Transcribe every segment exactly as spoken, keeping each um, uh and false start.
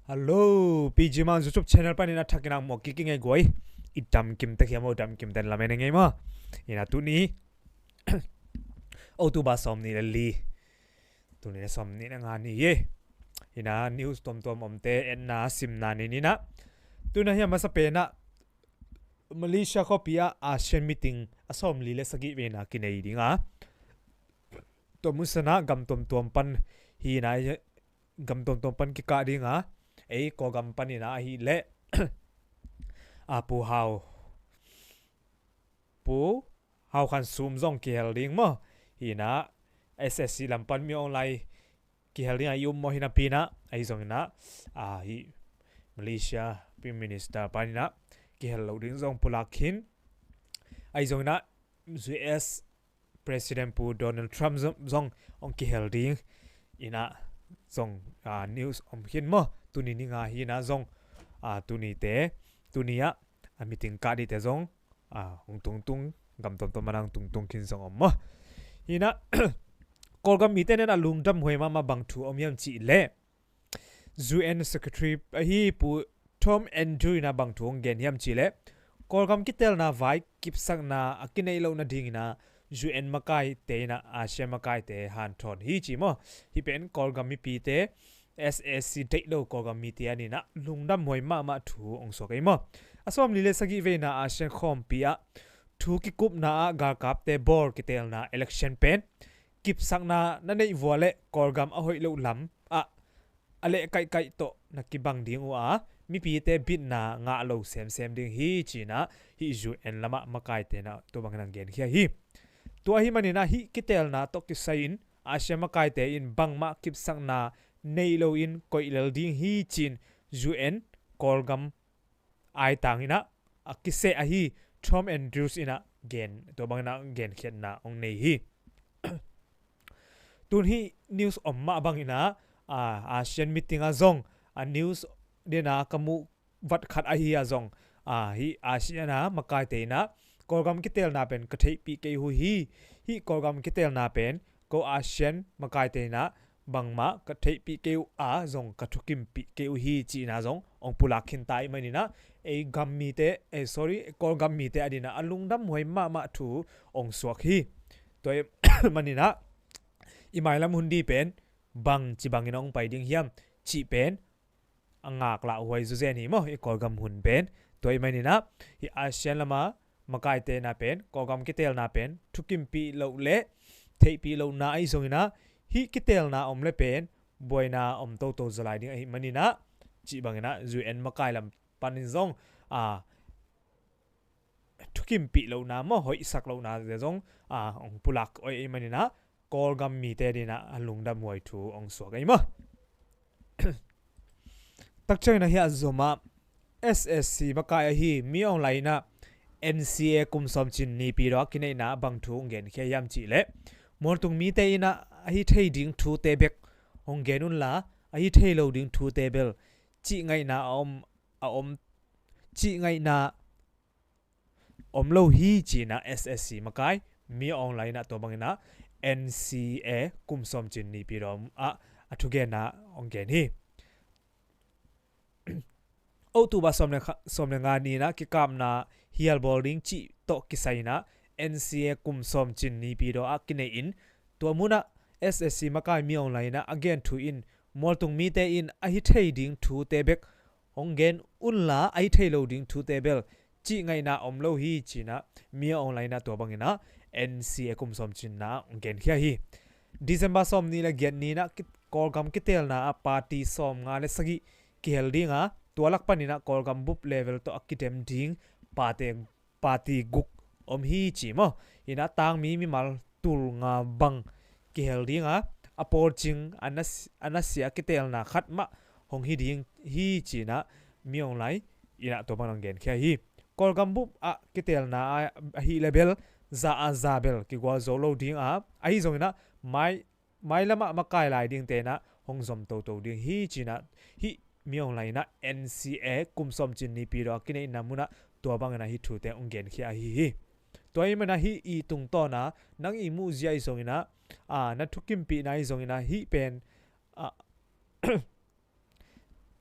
Hello, P G Man YouTube channel panin a thakin ang mawk kik i ngei guai. I damkim tek hiam aw, damkim ten lamen i ngei maw. Ina tuni October sawm nih le li. Tuni le sawm nih le nga ni ye. Ina news tuamtuam omte etna simna ni nina. Tuna hiam masa pena Malaysia khuapi ah ASEAN meeting a sawm li le sagih vena kinei dinga. Tua musana gam tuamtuam pan hina gam tuamtuam pan kikah dinga. Ei Kawlgam panina ahi le a Pu Hau Pu Hau Khan Sum zong kihel ding maw. Hina S S C lam pan mi online kihel dinga i um maw hina pina. Ahi zongina a hi Malaysia Prime Minister panina kihel lo ding zong pulak khin. Ahi zongina U S President Pu Donald Trump zong ong kihel ding ina zong news om khin maw. Tuni ni nga hina zong tunite tunia a meeting kah dite zong ong tungtung gam tomtom manang tungtung khin zong om maw. Hina Kawlgam mite nen a lungdam huai mahmah bang thu om hiam cih le U N Secretary ahi Pu Tom Andrew ina bang thu ong gen hiam cih le Kawlgam kitelna vai kipsakna a kineih loh nadingina U N makaite ina ASEAN makaite hanthawn hi ci maw. Hi pen Kawlgam mipite S A C deih lo Kawlgam mite anina lungdam huai mahmah thu ong suak ei maw. A sawm li le sagih veina ASEAN khawmpi ah thu kikupna ah galkapte bawl kitelna election pen kipsakna na neih vua le Kawlgam a hoih loh lam ah a leh kaihkaih tawh na kibang ding uh a mipite bitna ngah lo semsem ding hi cina hi U N lamah makaite na tua bangin ang genkhia hi. Tua hi manina hih kitelna tawh kisai in ASEAN makaite in bangmah kipsakna nei loin koih lel ding hi cin U N Kawlgam aitang ina a kiseh ahi Tom Andrews ina gen tua bangina genkhiatna ong nei hi. Tun hih news om mah bangina ASEAN meeting a zong a news dena ka muh vat khat ahi a zong hi ASEAN a makaite ina Kawlgam kitelna pen ka theihpih kei uh hi. Hih Kawlgam kitelna pen ko ASEAN makaite ina bangmah ka theihpih kei uh a zong ka thukimpih kei uh hi cina zong ong pulak khinta i manina ei gam mite ei sorry Kawlgam mite adina a lungdam huai mahmah thu ong suak hi. Tua i manina i mailam hun di pen bang ci bangin ong pai ding hiam cih pen a ngaklah huai zuzen hi maw i Kawlgam hun pen. Tua i manina hi ASEAN lama makaite na pen Kawlgam kitelna pen thukimpih loh le theihpih lohna ahi zongina hih kitelna om le pen buaina om toto zalai ding ahi manina cih bangina U N makai lam panin zong a thukimpih lohna maw hoihsak lohna zia zong a ong pulak oi ahi manina Kawlgam mite dina a lungdam huai thu ong suak ahi maw. Takciangina hi a zoma S S C makai ahi mi ong laina N C A kum sawm cin nipi dawh a kineihna bang thu ong genkhia hiam cih le mualtung mite ina ahi thei ding thute bek ong gen unla ahi thei lo ding thute bel cih ngaihna a om a om cih ngaihna om lo hi cina S S C makai mi ong laina tua bangina N C A kum sawm cin nipi dawh ah a thugenna ong gen hi. October sawm le nga nina kikapna hialbawl ding cih tawh kisaina N C A kum sawm cin nipi dawh ah kinei in tua muna S S C makai mi ong laina a gen thu in mualtung mite in ahi thei ding thute bek ong gen unla ahi thei lo ding thute bel cih ngaihna om lo hi cina mi ong laina tua bangina N C A kum sawm cinna ong genkhia hi. December sawm nih le giat nina Kawlgam kitelna a party sawm nga le sagih kihel dinga tua lak panina Kawlgam bup level tawh a kidem ding party party guk om hi ci maw. Ina tangmi mimal tul nga bang kihel dinga a pawlcing a nasia kitelna khat mah hong hi ding hi cina mi ong lai ina tua bang ong genkhia hi. Kawlgam bup ah kitelna ahi le bel za a za bel kigual zo lo dinga ahi zongina mai mailamah makai lai dingte na hong zom toto ding hi cina hih mi ong laina N C A kum sawm cin nipi dawh a kineihna muna tua bangina hih thute ong genkhia ahi hi. Tua i mana hih i tungtawna nang i muhzia i zongina a na thukimpihna i zongina hih pen a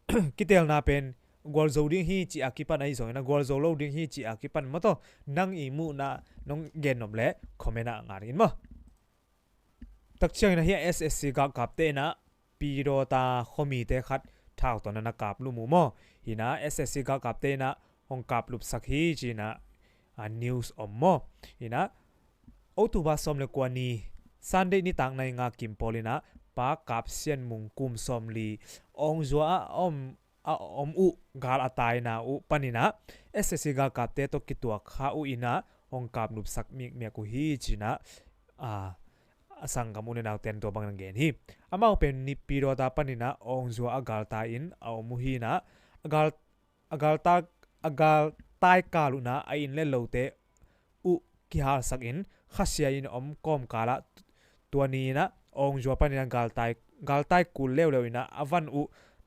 kitelna pen gualzo ding hi ci a kipan ahi zongin a gualzo lo ding hi ci a kipan maw taw, nang i muhna nong gen nop leh comment ah ngat in maw. Takciangin ahi a S S C galkapte in ah Pidawta khuamite khat thau tawh na na kap lup uh maw. Hi in ah S S C galkapte in ah hong kap lupsak hi ci in ah a news om maw. Hi in ah October sawm le kua ni Sunday nitak nai nga kim pawl in ah Pa Kap Sian Mung kum sawmli Awngzua ah a om a om uh gal a taina uh panin ah S S C galkapte tawh kituak kha uh in ah hong kap lupsak mikmiak uh hi ci in ah a sanggam u le naute in tua bangin a gen hi. Amau pen Pidawta panin ah Awngzua a galtai in a om uh hi in ah a gal a galtai a galtai kal uh in ah a inn le lote uh kihalsak in khasia in om kawmkal ah tua ni in ah Awngzua panin ah galtai galtai kul leuleu in ah a van uh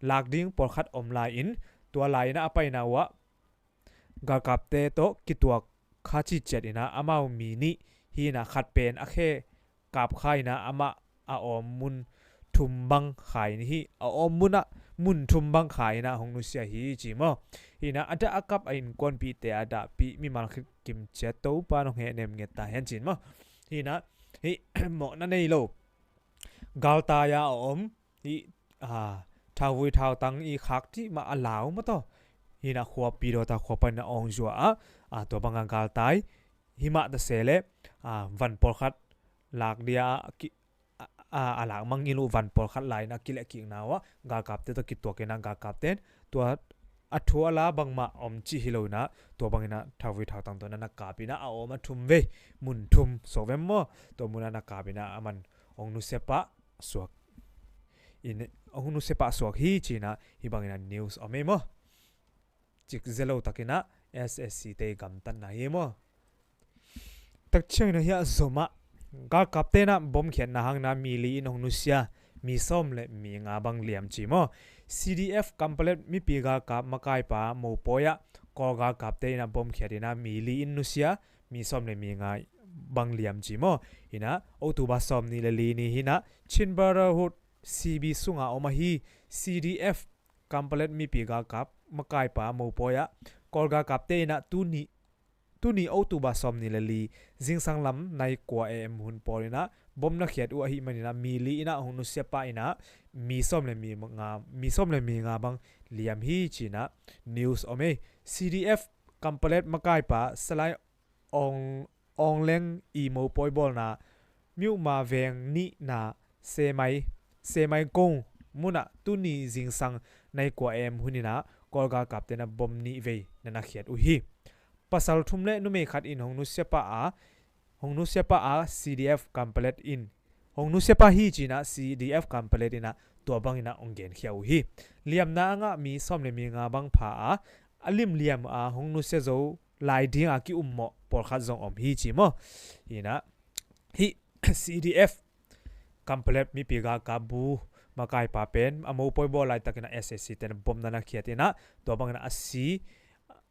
lak ding pawlkhat om lai in tua lai in ah a paina uh ah galkapte tawh kituak kha ciciat in ah amau mi nih hi in ah khat pen a khe kap kha in ah amah a om mun thum bang khai in hi a om mun ah mun thum bang khai in ah hong nusia hi ci maw. Hi in ah a dah a kap a innkuanpihte a dahpih mimal khit kim ciat Topa nong hehnem nget ta hen ci in maw. Hi in ah hi mawhna nei lo galtai a a om hi thauvui thautang i khak cih mah a lau maw taw. Hi in ah khua Pidawta khua panin ah Awngzua ah tua banga galtai hi mah ta se leh van pawlkhat lak dia a lak mangngilh uh van pawlkhat lai in a kilehkikna uh ah galkapte tawh kituak in ah galkapte in tua a thu a la bangmah om cih hi lo in ah tua bangin ah thauvui thautang tawh na na kap in ah a om a thum vei mun thum suak vem maw. Tua mun ah na kap in ah a man hong nusia pah suak in hong nusia pah suak hi ci in ah hi bangin ah news om ei maw. Cik zia lo takin ah S S C te gamtatna hi maw. Takciangin ahi a Zomah galkapte in ah bomkhiatna hangin ah mi li in hong nusia mi sawm le mi nga bang liam ci maw. C D F Kanpetlet mipi galkap makaipa mopawi ah Kawl galkapte in ah bomkhiat in ah mi li in nusia mi sawm le mi nga bang liam ci maw. Hi in ah October sawm ni le li ni hi in ah Chin Brotherhood C B sunga om ahi C D F Kanpetlet mipi galkap makaipa mopawi ah Kawl galkapte in ah tuni tuni October sawm ni le li zingsang lam nai kua A M hun pawl in ah bom na khiat uh ahih manin ah mi li in ah hong nusia pah in ah mi sawm le mi nga mi sawm le mi nga bang liam hi ci in ah news om ei. C D F Kanpetlet makaipa Salai Aung Aung Leng i mopawi bawlna Myanmar veng nihna Semai Semai Kong mun ah tuni zingsang nai kua A M hun in ah Kawl galkapte in ah bom nih vei na na khiat uh hi. Pasal thum le numei khat in hong nusia pah a hong nusia pah a C D F Kanpetlet in hong nusia pah hi ci in ah C D F Kanpetlet in ah tua bangin ah hong genkhia uh hi. Liamna a ngah mi sawm le mi nga bang pha a a lim liam a hong nusia zo lai ding a ki-ummawh pawlkhat zong om hi ci maw. Hi in ah hi C D F Kanpetlet mipi galkap bu makaipa pen a mopawi bawl laitakin ah S S C te in ah bom na na khiat in ah tua bangin ah a si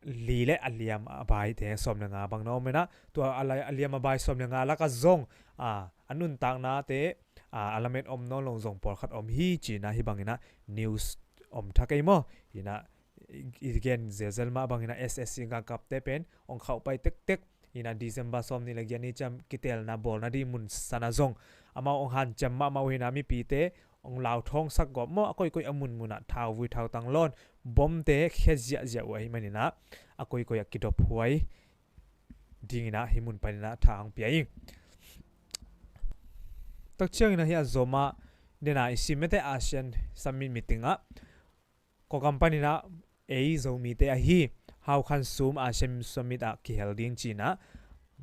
li le a liam a baite sawm le nga bang na om in ah tua a liam a bai sawm le nga lakah zong a nuntaknate a lamet om nawn lo zong pawlkhat om hi ci in ah hi bangin ah news om thak ei maw. Hi in ah i gen zelzel mah bangin ah S S C galkapte pen hong khauh pai tektek. Hi in ah December sawm ni le giat ni ciang kitelna bawlna ding mun san ah zong amau hong hanciam mahmah uh hi in ah mipite hong lauthawngsak gawp maw. A koikoi a munmun ah thauvui thautang lawn bomte khia ziahziah uh ahih manin ah a koikoi ah kidophuai dingin ah hih mun panin ah tha hong pia ing. Takciangin ahi a Zomah dena i sim mete ASEAN Summit meeting ah Kawlgam panin ah ei Zomite ahi Haokhansum ASEAN Summit ah kihel ding ci in ah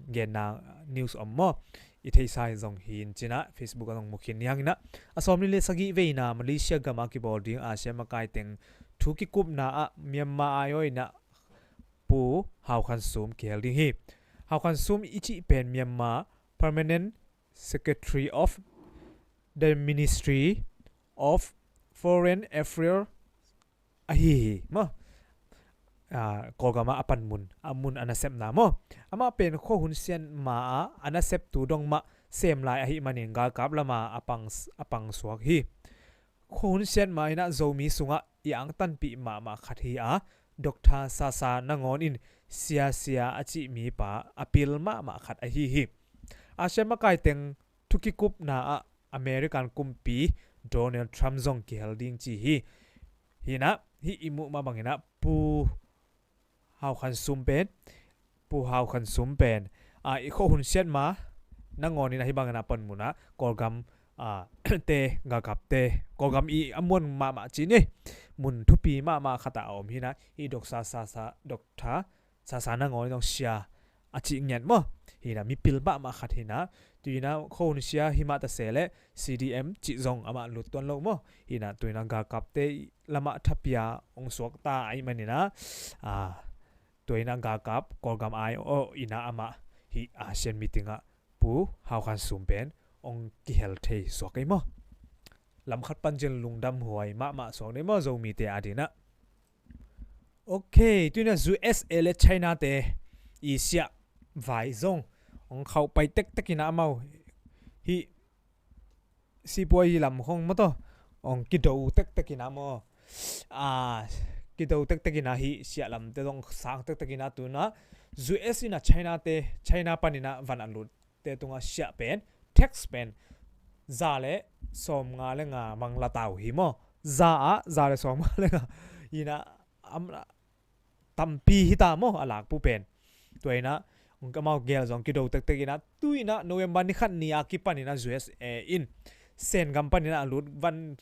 genna news om maw. I theihsa hi zong hi in ci in ah Facebook ah zong mukhin ni hangin ah a sawmli le sagih veina Malaysia gam ah kibawl ding ASEAN makai teng thu kikupna ah Myanmar aiawh in ah Pu Haokhansum kihel ding hi. Haokhansum i cih pen Myanmar Permanent Secretary of the Ministry of Foreign Affairs ahi hi maw. Kawlgam ah a panmun a mun a nasepna maw. Amah pen khuahun siatma ah a naseptu dong mah sem lai ahih manin galkap lam ah a pang a pangsuak hi. Khuahun siatma in ah Zomi sungah i angtanpih mahmah khat hi a, Doctor Sasa nangawn in Sia Sia a cih mipa a pil mahmah khat ahi hi. Asia makai teng thukikupna ah American kumpi Donald Trump zong kihel ding ci hi. Hi inah, hih i muh mah bang inah Pu Hau Khan Sum pen, Pu Hau Khan Sum pen, a, i khuahun siat ma nangawn inah hih bang inah panmun ah Kawlgam, a, te, galkapte, Kawlgam i a muan mahmah ci ni, mun thupi mahmah khat ah a om hi inah, hih Doctor Sasa, Doctor Sasa nangawn in zong Sia a cih ngiat maw. Hi inah mipil mahmah khat hi inah, tu inah khuahun sia hi mah ta se leh C D M cih zong amah lut tuan lo maw. Hi inah tu inah galkapte lamah thapia ong suak ta ahih man inah, a, tu inah galkap Kawlgam ai aw inah amah hih Asian meeting ah Pu Hau Khan Sum pen ong kihel thei suak ei maw. Lamkhat pancin lungdam huai mahmah suak ni maw, Zomite ading inah. Ok, tu inah U S A le China te i siah vai zong ong khauh pai tektek inah amau hih sipuai hi lam khong maw tawh ong kido tektek inah maw, a, kido tektek inah hih siah lamte zong sang tektek inah tu inah U S inah China te, China pan inah van a lut te tungah siah pen, tax pen za le sawmnga le nga bang la ta uh hi maw. Za ah za le sawmnga le nga inah, am, tampi hi ta maw a lak uh pen. Tua inah amau gel zong kido tektek inah, tu inah November ni khat ni a kipan inah U S A in Sen gam pan inah a lut van,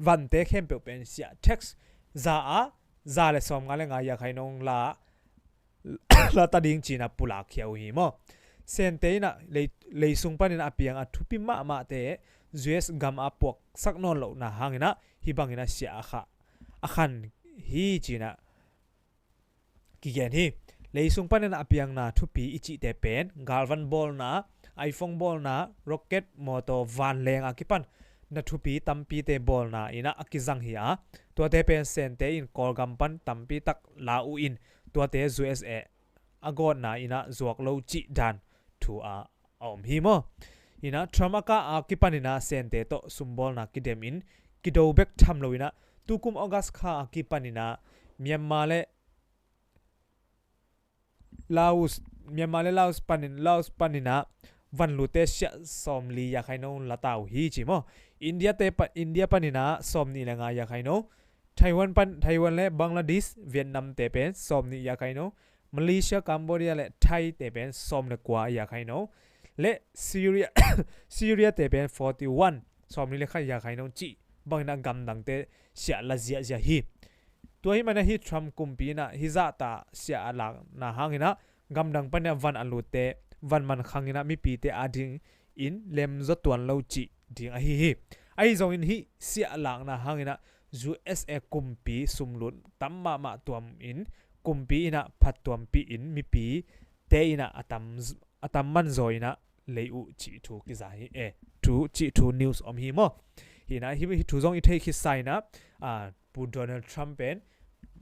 vante khempeuh pen siah tax za ah za le sawmnga le nga ya khai nong la la ta ding ci inah pulak khia uh hi maw. Sente inah lei, leisung pan inah a piang a thupi mahmahte U S gam a puaksak nawn lohna hang inah hih bang inah siah a kha, a khan hi ci inah kigen hi. Leisung pan inah a piangna thupi i cihte pen galvan bawlna, iPhone bawlna, rocket, mawtaw, vanleng a kipan na thupi tampite bawlna inah a kizang hi a, tuate pen Sente in Kawlgam pan tampi tak la uh in, tuate U S A a gawtna inah zuak lo cih dan thu a a om hi maw. Inah Trump a kah a kipan inah Sente tawh sumbawlna kidem in kido bek tham lo inah tukum August kha a kipan inah Myanmar le Laos, Myanmar le Laos panin, Laos pan inah van lutte siah sawmli ya khai no la ta uh hi ci maw. India te pa, India pan inah sawmnih le nga ya khai no. Taiwan pan, Taiwan le Bangladesh, Vietnam te pen sawmnih ya khai no. Malaysia, Cambodia le Thai te pen sawm le kua ya khai no. Le Syria, Syria te pen forty one, sawmli le khat ya khai no cih bang inah gamdangte siah la ziahziah hi. Tua ahih man inah hih Trump kumpi inah hih zahta siah a lakna hang inah gamdang pan inah van a lutte van man khang inah mipite ading in lemzaw tuan lo cih ding ahi hi. Ahi zongin hih siah a lakna hang inah U S A kumpi sumlut tam mahmah tuam in, kumpi inah phattuampih in mipite inah a tam, a tam manzaw inah lei uh cih thu kiza hi, eh, thu cih thu news om hi maw. Hi inah hih, hih thu zong i thei khitsa inah, a, Pu Donald Trump pen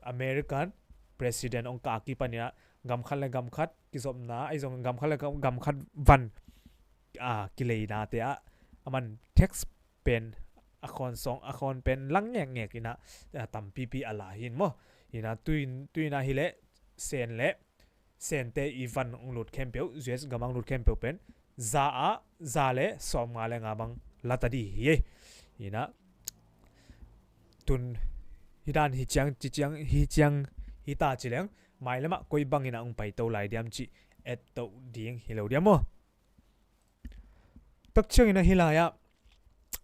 American President ong kah a kipan inah gam khat le gam khat kizopna, ahi zong gam khat le gam, gam khat van, a, kileina te ah a man tax pen a khawn sawng, a khawn pen lang ngekngek inah, a, tampipi a la hi in maw. Hi inah tu in, tu inah hi leh Sen le Sente i van ong lut khempeuh, U S gam ong lut khempeuh pen za ah za le sawmnga le nga bang la ta ding hi ei. Hi inah tun hih dan hi ciang, ci ciang, hi ciang hi ta ci leng mailam ah koi bang inah ong paito lai diam cih etto ding hi lo diam maw. Tak ciang inah hih lai ah,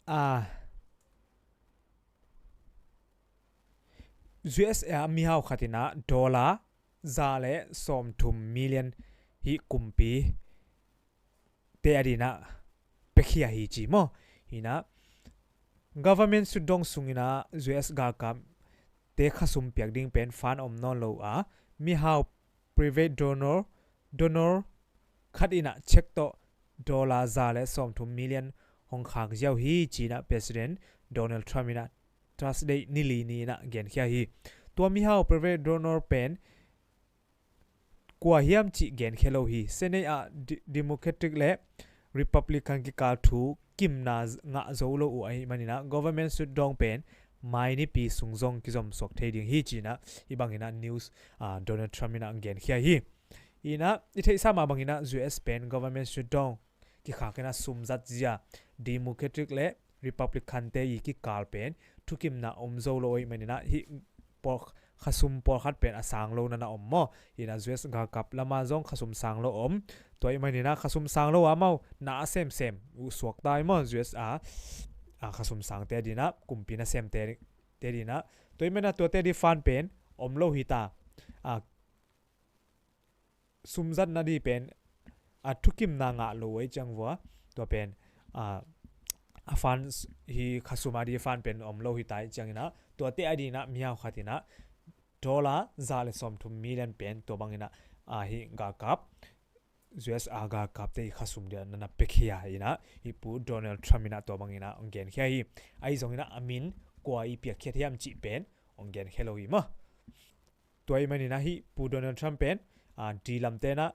a, U S A mihau khat inah dollar za le sawmthum million hih kumpi te ading inah piakhia hi ci maw. Hi inah government sutdawng sung inah U S galkap te khasum piak ding pen fund om nawn lo a, mihau private donor, donor khat inah cheque tawh dollar za le sawmthum million hong khak ziau hi ci inah President Donald Trump inah Thursday ni li ni inah genkhia hi. Tua mihau private donor pen kua hiam cih genkhia lo hi. Senate ah Democratic le Republican kikal thu kimna ngah zo lo uh ahih man inah government sutdawng pen Mai nipi sung zong kizom suak thei ding hi ci-in ah, hih bangin ah news, ah, Donald Trump in ah hong genkhia hi. In ah, i theihsa mah bangin ah U S pen government shutdown kikhak in ah sum zat zia Democratic le Republican te i kikal pen thukimna om zo lo ahih manin ah, hih pawl, khasum pawlkhat pen a sang lo na na om maw. In ah U S galkap lam ah zong khasum sang lo om. Tua ahih manin ah khasum sang lo a amau na a semsem uh suak ta hi maw. U S a, a khasum sangte adin ah, kumpi nasemte, te adin ah. Tua ahih manin ah tuate adin fund pen om lo hi ta. A, sum zatna ding pen, a, thukimna ngah lo uh ahih ciang vua, tua pen, a, a fund, hih khasum a ding fund pen om lo hi ta ahih ciangin ah, tuate adin ah mihau khat in ah dollar za le sawmthum million pen tua bangin ah, a, hih galkap, U S a galkapte i khasum ding ah na na piakhia in ah, hih Pu Donald Trump in ah tua bangin ah hong genkhia hi. Ahi zongin ah a min kua i piakkhiat hiam cih pen hong genkhia lo hi maw. Tua ahih manin ah hih Pu Donald Trump pen, a, ding lamte in ah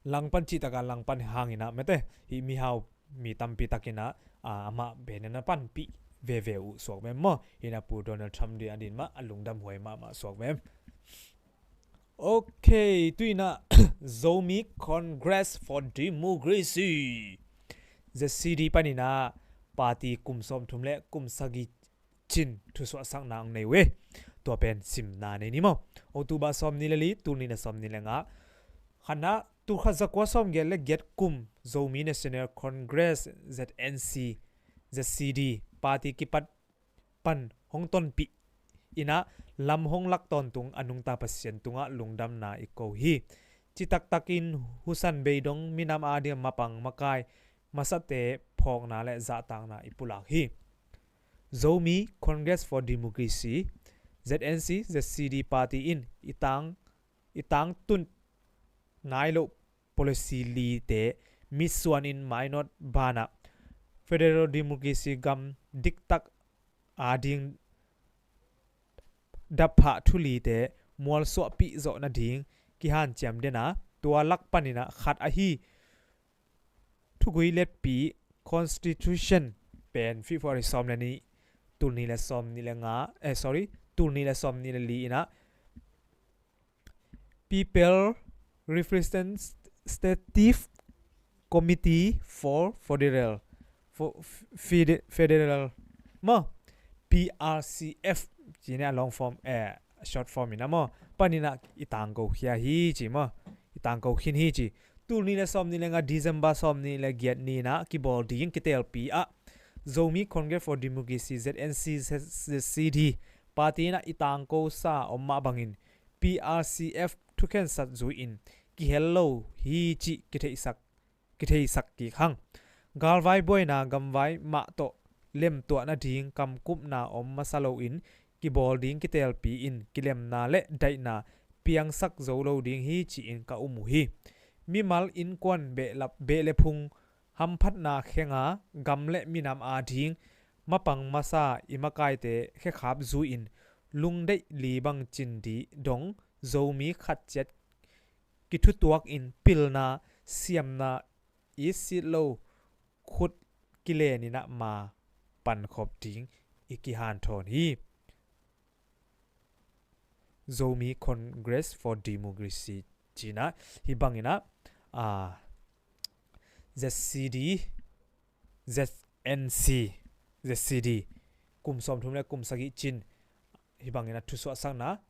langpan cihtak a langpan hangin ah mate, hih mihau mi tampi takin ah, a, amah pen in ah panpih veve uh suak mem maw. In ah Pu Donald Trump ding adin mah a lungdam huai mahmah suak mem. Ok, tu in ah Zomi Congress for Democracy, Z C D panin ah party kum sawmthum le kum sagih cin thusuahsakna hong nei uh e. Tua pen simna nei ni maw. October sawmnih le li, tul nih le sawmnih le nga. Khatna, tul khat zakua sawmgiat le giat kum Zomi National Congress, Z N C, Z C D party kipat pan hong tonpih in ah lam hong lak tawntung a nungta Pasian tungah lungdamna i ko hi. Citaktakin husan beidong minam ading mapang makai masate phawkna le zahtakna i pulak hi. Zomi Congress for Democracy, Z N C, Z C D party in i tang, i tangtun nai loh policy lite mitsuanin mainawt banah federal democracy gam diktak ading daphah thu lite mualsuahpih zawh nading kihanciam den a, tua lak panin ah khat ahi thugui letpi constitution pen February sawm le nih, tul nih le sawmnih le nga, eh, sorry, tul nih le sawmnih le li in ah People Representative Committee for Federal, for Fede-, Federal maw, P R C F ci-in ah long form, eh, short form in ah maw, panin ah i tangko khia hi ci maw. I tangko khin hi ci. Tul nih le sawmnih le nga December sawmnih le giat ni in ah kibawl ding kitelpi ah Zomi Congress for Democracy, Z N C, Z C D party in ah i tangkosa om mah bangin P R C F thukhensat zui-in kihel lo hi cih kitheihsak, kitheisak kik hang. Galvai buaina gamvai mah tawh lemtuah nading kamkupna om masa loin kibawl ding kitelpi in kilemna le daihna piangsak zo lo ding hi ci-in ka um uh hi. Mimal innkuan behlap, behlap phung hamphatna khenga gam le minam ading mapang masa i makaite khekhap zui-in lungdeih li bang cin dih dong Zomi khat ciat kithutuak in pilna siamna i sit lo khut kilen in ah ma pankhop ding i kihanthawn hi. Zomi Congress for Democracy ci-in ah hih bangin ah, ah, Z C D, Z N C, Z C D kum sawmthum le kum sagih cin hih bangin ah thusuahsakna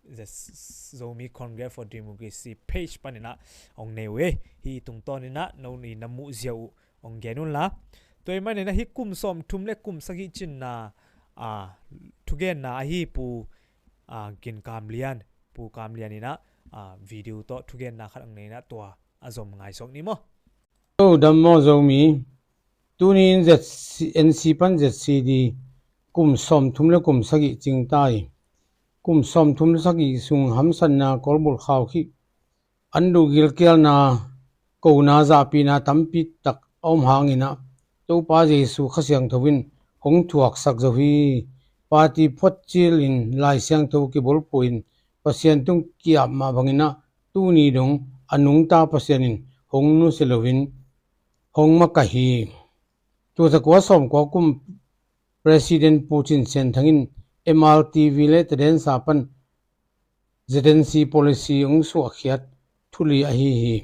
Z-, Zomi Congress for Democracy page panin ah hong nei uh e. Hih tungtawnin ah no nih na muh ziau uh hong gen un la. Tua ahih manin ah hih kum sawmthum le kum sagih cinna, ah, thugenna ahi Pu, ah, Gin Kam Lian, Pu Kam Lian in ah, ah, video tawh thugenna khat hong nei in ah tua a zom ngaisuak ni maw. Aw, dam maw Zomi. Tuni in Z C, N C pan Z C D kum sawmthum le kum sagih cing ta hi. Kum sawmthum le sagih sung hamsatna, kolbulh khaukhih, an duh gilkialna, kona zahpihna tampi tak a om hangin ah Topa Jesu Kha Siangtho in hong thuaksak zo hi. Party phuat cil in Lai Siangtho kibulphuh in Pasian tung ki-ap mah bangin ah tuni dong a nungta Pasian in hong nusia loin hong makaih hi. Tul zakua sawmkua kum President Pu Cin Sian Thang in M R T V le tadensa pan Z N C policy hong suahkhiat thuli ahi hi.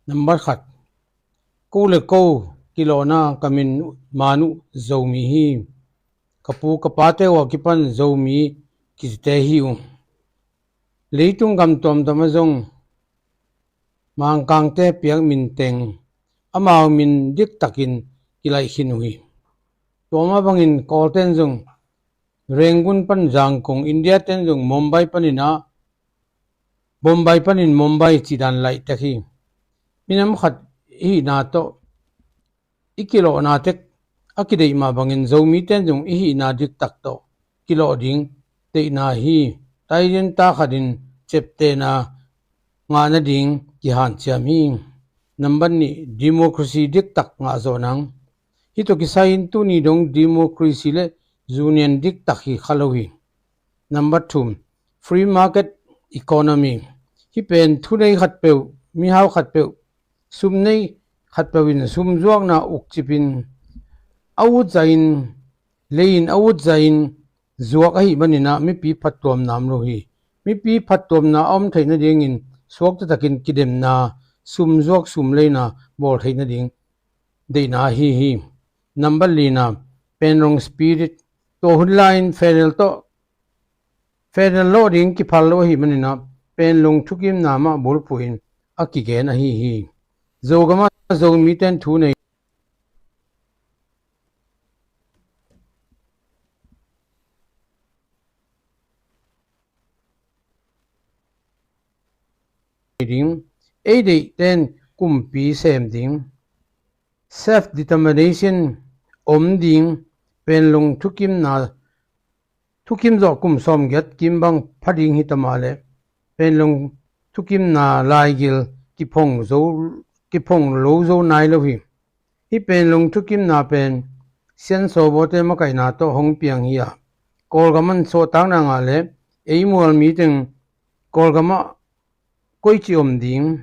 Nambat khat, ko le ko kilawhna ka min man uh Zomi hi. Ka pu ka pate uh a kipan Zomi kicite hi uh. Leitung gam tuamtuam ah zong Mangkangte piak min teng amau min diktakin kilaih khin uh hi. Tua mah bangin Kawlten zong Rangoon pan Zangkong, India ten zong Mumbai panin ah, Bombay panin Mumbai cidan laih tek hi. Minam khat ihihna tawh i kilawhna tek a kideih mah bangin Zomiten zong ihihna diktak tawh kilawh ding deihna hi. Taiden ta khatin ciaptehna ngah nading kihanciam hi. Nambat nih, democracy diktak ngah zawh nang. Hih tawh kisai-in tuni dong democracy le union diktak hi kha lo hi. Nambat thum, free market economy. Hih pen thunei khatpeuh, mihau khatpeuh, sumnei khatpeuh in sumzuakna ukcipin a utzahin, lei-in a utzahin zuak ahih maninah mipi phattuamna om lo hi. Mipi phattuamna a om theih nadingin suakta takin kidemna, sumzuak sumleina bawl theih nading deihna ahi hi. Nambat lina, Panglong spirit. Tua hun lai-in federal tawh, federal lawh ding kiphal lo ahih maninah Panglong thukimna mah bulphuhin a kigen ahi hi. Zogamah Zomiten thu nei ding, ei deihten kumpi sem ding, self determination om ding, Panglong thukimna, thukim zawh kum sawmgiat kim bang pha ding hi ta mah leh Panglong thukimna laigil kiphong zo, kiphong lo zo nai lo hi. Hih Panglong thukimna pen Sian Sawbawte makaihna tawh hong piang hi a, Kawlgam an sawhtakna ngah leh ei mualmi teng Kawlgamah koici om ding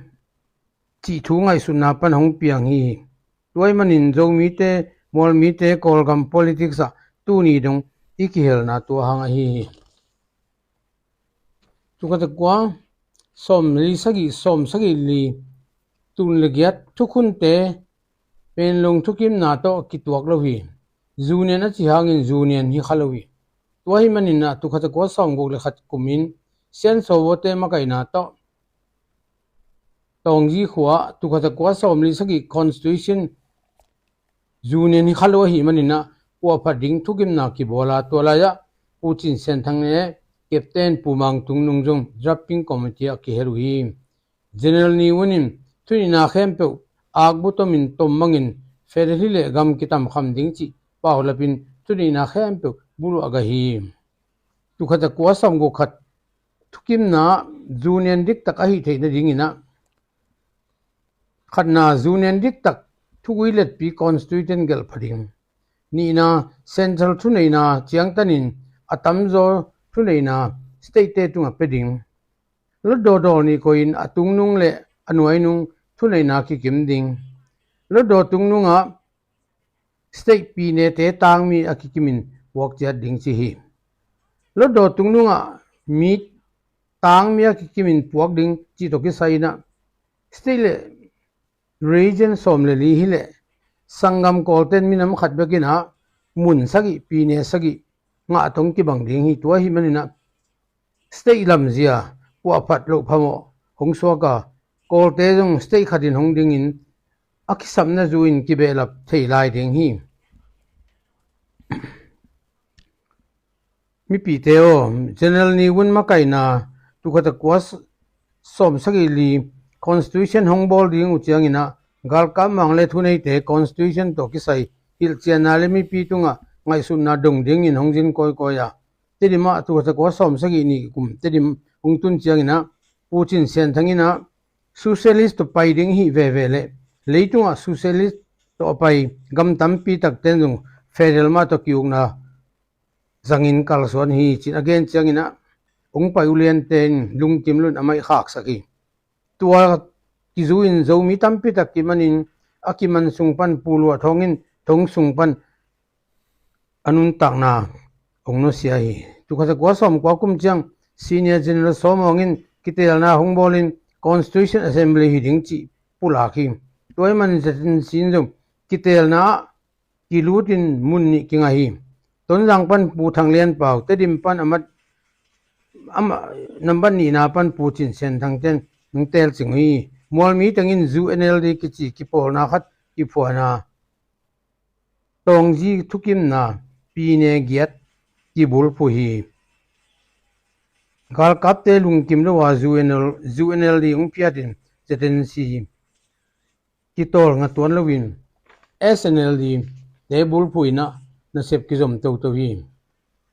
cih thu ngaihsutna pan hong piang hi. Tua ahih manin Zomite, mualmite Kawlgam politics ah tuni dong i kihelna tua hang ahi hi. Tul khat zakua sawmli sagih, sawmsagih li, tul le giat thukhunte Panglong thukimna tawh kituak lo hi. Union a cih hangin union hi kha lo hi. Tua ahih maninah tul khat zakua sawmguk le khat kumin Sian Sawbawte makaihna tawh Taungzi khua-ah tul khat zakua sawmli sagih constitution union hi kha lo ahih maninah puahphat ding thukimna kibawl a, tua lai-ah Pu Cin Sian Thang le Captain Pu Mang Tung Nung zong drafting committee ah kihel uh hi. General Ne Win in thunihna khempeuh akbu tomin tom bangin federal hi leh gam kitamkham ding cih paulapin thunihna khempeuh buluah gah hi. Tul khat zakua sawmguk khat thukimna union diktak ahih theih nadinginah, khatna, union diktak thugui letpi constitution gelh pha ding. Nihna, central thuneihna ciangtanin a tamzaw thuneihna state-te tungah pia ding. Hlutdaw dawl nih koihin a tungnung le a nuainung thuneihna kikim ding. Hlutdaw tungnungah state pinete tangmi a kikimin puak ciat ding ci hi. Hlutdaw tungnungah mi tangmi a kikimin puak ding cih tawh kisai-inah state le region sawm le li hi leh sanggam Kawlten minam khat bekinah mun sagih, pine sagih ngah tawh kibang ding hi. Tua ahih maninah state lamzia puahphat loh phamawh hong suak a, Kawlte zong state khatin hong dingin a kisapna zu-in kibehlap thei lai ding hi. Mipite aw, General Ne Win makaihna tul khat zakua sawmsagih li constitution hong bawl ding uh cianginah galkap mang le thuneite constitution tawh kisai hilhcianna le mipi tungah ngaihsutna dong dingin hong zin kawikawi a, Tedim ah tul khat zakua sawmsagih nih kum Tedim hong tun cianginah Pu Cin Sian Thang inah socialist tawh pai ding hih veve leh leitungah socialist tawh a pai gam tampi takten zong federal mah tawh ki-ukna zangin kalsuan hi, ci-in a gen cianginah hong pai uliante in lungkim loin a maihkhaksak hi. Tua kizu-in Zomi tampi tak kimanin a kiman sung pan Pu Luah Thawng in thong sung pan a nuntakna hong nusia hi. Tul khat za kua sawm kua kum ciang Senior General Sawmawng in kiteelna hong bawlin Constitution Assembly hi ding cih pulak hi. Tua ahih manin ZNC in zong kiteelna ah kilutin mun nih kingah hi. Tonzang pan Pu Thang Lian Pau, Tedim pan a mat, a ma-, nambat nihna pan Pu Cin Sian Thang ten hong teel cing uh hi. Mualmi tengin ZUNLD kici kipawlna khat kiphuan a, Tawngzi thukimna pine giat kibulphuh hi. Galkapte lungkim lo a ZUNL, ZUNLD hong phiatin ZNC kitawl ngah tuan loin SNLD te bulphuh in ah nasep kizom toto hi.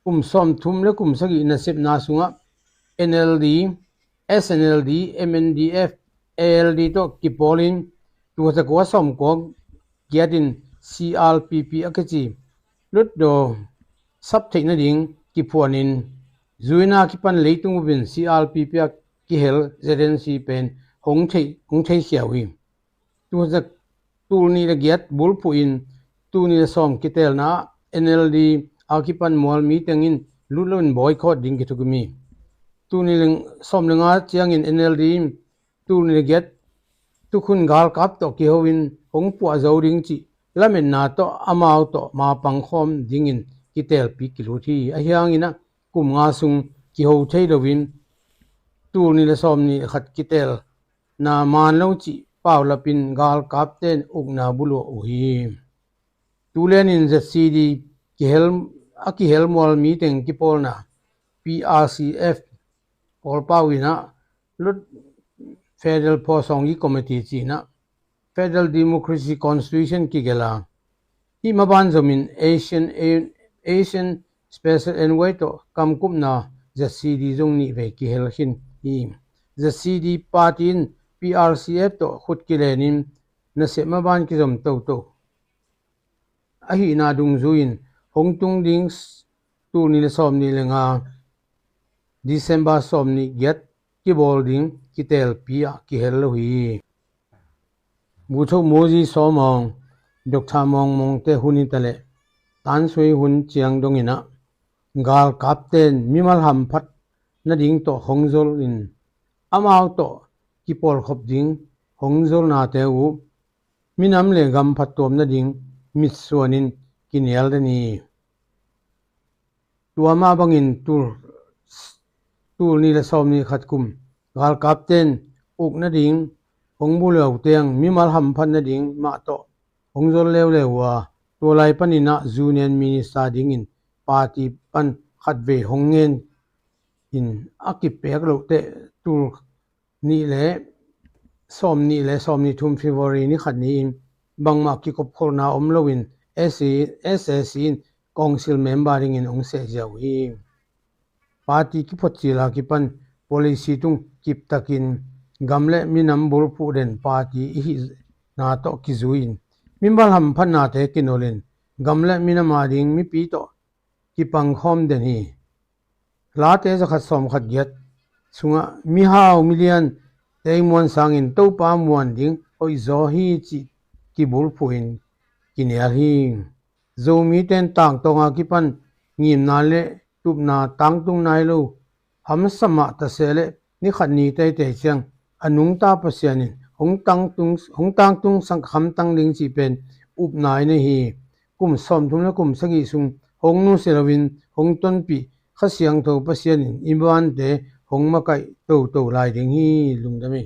Kum sawmthum le kum sagih nasepna sungah NLD, SNLD, MNDF, ALD tawh kipawlin tul khat za kua sawm kua giatin CRPP a kici Hluttaw sap theih nading kiphuanin zuina kipan leitung upin CRPP a kihel ZNC pen hong thei, hong theikhia uh hi. Tul za, tul nih le giat bulphuh in tul nih le sawm kiteelna ah NLD a kipan mualmi tengin lut loin boycott ding kithukim hi. Tul nih le sawm le nga ciangin NLD in tul nih le giat tukhun galkap tawh kiho in hong puah zo ding cih lametna tawh amau tawh mapang khawm dingin kiteelpi kilut hi. Ahi hangin ah kum nga sung kiho thei loin tul nih le sawm nih le khat kiteel na man lo cih paulapin galkapten ukna buluah uh hi. Tulianin ZCD kihel, a kihel mualmi teng kipawlna PRCF pawlpau in ah Lut Federal Pawsawngyi Committee ci-in ah Federal Democracy Constitution kigelh a, hih maban zomin Asian, Asian Special Envoy tawh kamkupna ZCD zong nih vei kihel khin hi. ZCD party in PRCF tawh khut kilenin nasep maban kizom toto ahihna dungzui-in hong tung ding s-, tul nih le sawm nih le nga December sawm nih giat kibawl ding kiteelpi ah kihel lo hi. Butho Mozi Sawmawng, Doctor Mawng Mawngte hun hitaleh tansui hun ciang dongin ah galkapten mimal hamphat nading tawh hong zol in amau tawh kipawlkhop ding hong zolnate uh minam le gam phattuam nading mitsuanin kinial den hi. Tua mah bangin tul, tul nih le sawm nih khat kum galkapten uk nading hong buluah uh teng mimal hamphat nading mah tawh hong zol leuleu uh a, tua lai panin ah Union Minister dingin party pan khatvei hong ngen in a kipek lohteh tul nih le sawm nih le sawm nih thum February ni khat ni-in bangmah kikopkholhna om loin SAC in council member dingin hong sehzia uh hi. Party kiphotcil a kipan policy tung kiptakin gam le minam bulphuh den party i hihna tawh kizui-in mimal hamphatnate kinolin gam le minam ading mipi tawh kipangkhawm den hi. Late zakhat sawmkhat giat sungah mihau milian tei muan sangin Topa muan ding hoihzaw hi cih kibulphuhin kinial hi. Zomite in tangtawnga kipan ngimna le tupna tangtung nai lo hamsa mah ta se leh ni khat ni teitei ciang a nungta Pasian in hong tangtung, hong tangtung sang khamtang ding cih pen upna i nei hi. Kum sawmthum le kum sagih sung hong nusia loin hong tonpih Kha Siangtho Pasian in i bante hong makaih toto lai ding hi. Lungdam hi.